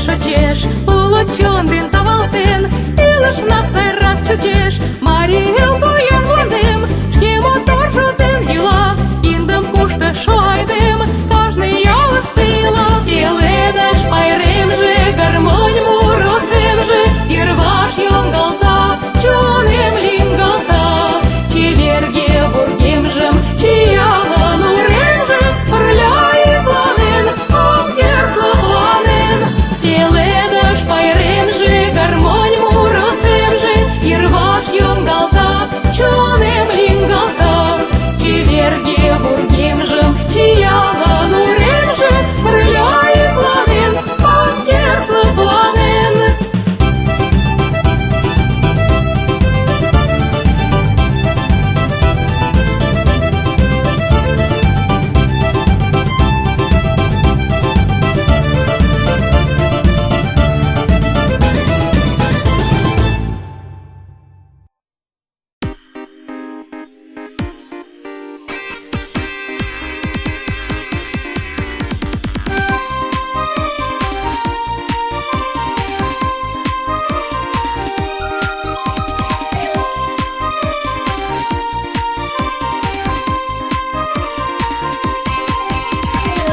Шочеш, уло чон ден тавалтен, илышна сайрак чучеш. Марий Эл поян мландем, шке моторжо ден йӱла, киндым куштышо айдем кажне ялыште ила. Пеледыш пайремже, гармонь муро семже йырваш йоҥгалта, чонем лӱҥгалта. Чеверге вургемжым чиялын уремже, пырля йӱкланен, ок керт лыпланен. Пеледыш пайремже, гармонь муро семже йырваш йоҥгалта, чонем лӱҥгалта. Чеверге вургемжым чиялын уремже, пырля йӱкланен, ок керт лыпланен.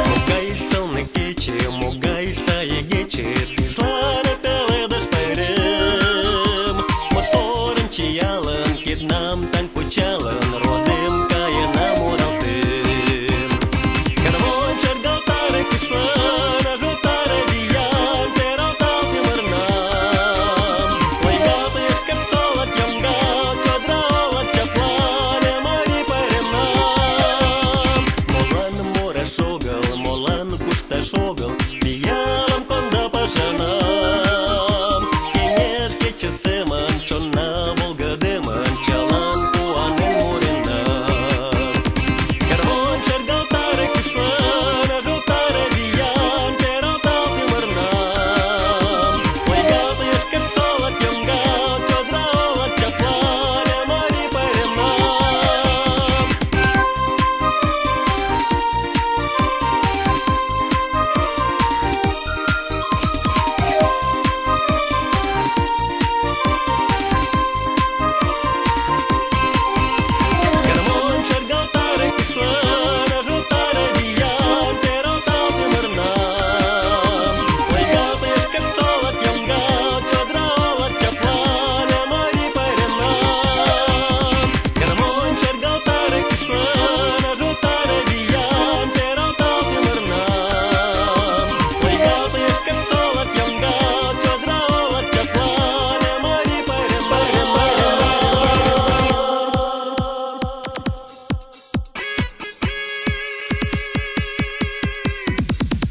Могай сылне кече, могай сай игече, Тӱзлане пеледыш пайрем. Моторым чиялын, киднам таҥ кучалын, Родем, каена муралтен. Гармонь шергылтаре кӱслан, Ажултаре виян, пералтал ӱмырнам. Лойгалте йошкар солык йоҥга, Чодыра олык чаплане, марий пайремнам. Молан мураш огыл, молан кушташ огыл, Пиалым конда пашанам. Кеҥеж кече семын, чонна волгыдемын, Чылан куанен мурена. Гармонь шергылтаре кӱслан, Ажултаре виян, пералтал ӱмырнам. Лойгалте йошкар солык йоҥга, Чодыра олык чаплане, марий пайремнам. Гармонь шергылтаре кӱслан, Ажултаре виян, пералтал ӱмырнам. Лойгалте йошкар солык йоҥга, Чодыра олык чаплане, марий пайремнам. Гармонь шергылтаре кӱслан, Ажултаре виян, пералтал ӱмырнам. Лойгалте йошкар солык йоҥга, Чодыра олык чаплане, марий пайремнам.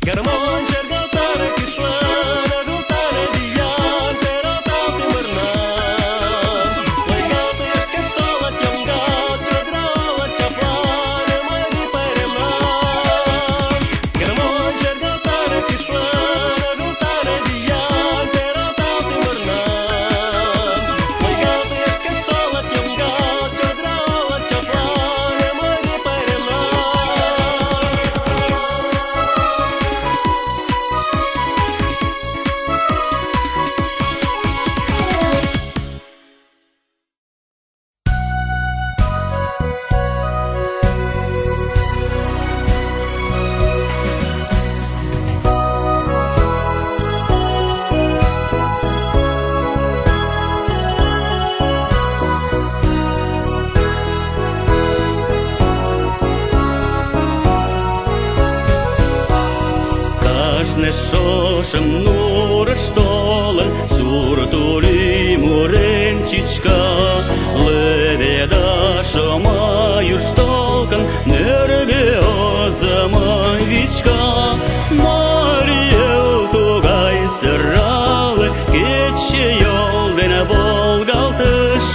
Гармонь шергылтаре кӱслан, Ажултаре виян, пералтал ӱмырнам. Лойгалте йошкар солык йоҥга, Чодыра олык чаплане, марий пайремнам. Гармонь шергылтаре кӱслан, Ажултаре виян, пералтал ӱмырнам. Лойгалте йошкар солык йоҥга, Чодыра олык чаплане, марий пайремнам. Кажне шошым нурыш толын, Сур турий мурен чӱчка. Леведа шыма юж толкын, Нӧргӧ озымым вӱчка. Марий Эл тугай сӧрале, Кечыйол дене волгалтеш.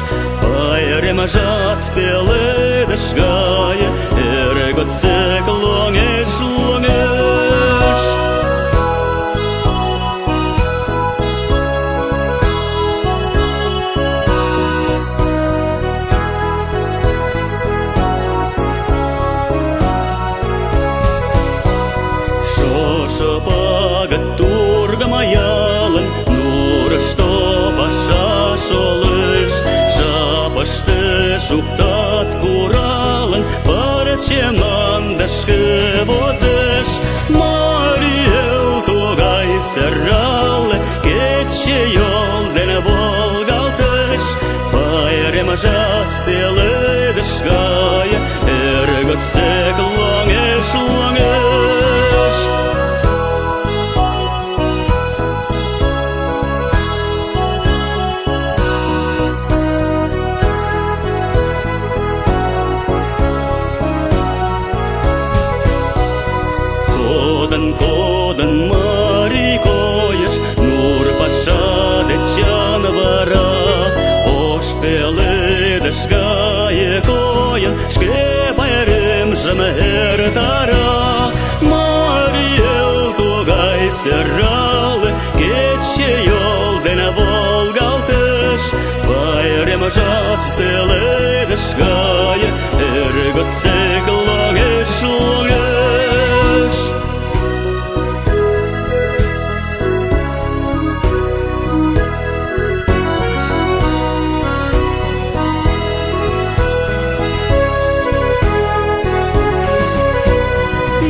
Пайремжат пеледыш гае, Эр годсек лоҥеш, лоҥеш. Шошо пагыт тургым аяр. лишке возеш. Марий Эл тугай сӧрале, кечыйол дене волгалтеш. Пайремжат пеледыш гае эр годсек лоҥеш, лоҥеш. Кодын, кодын марий койыш нур паша дечын вара. Ош пеледыш гае койын, шке пайремжым эртара. Марий Эл тугай сӧрале, кечыйол дене волгалтеш. Пайремжат пеледыш гае эр годсек лоҥеш, лоҥеш.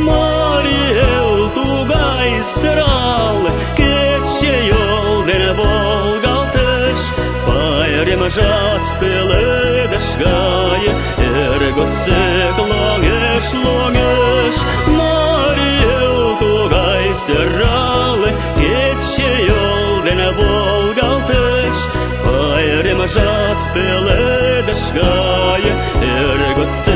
Марий Эл тугай сӧрале, кечыйол дене волгалтеш. Пайремжат пеледыш гае эр годсек лоҥеш, лоҥеш. Марий Эл тугай сӧрале, кечыйол дене волгалтеш. Пайремжат пеледыш гае эр годсек.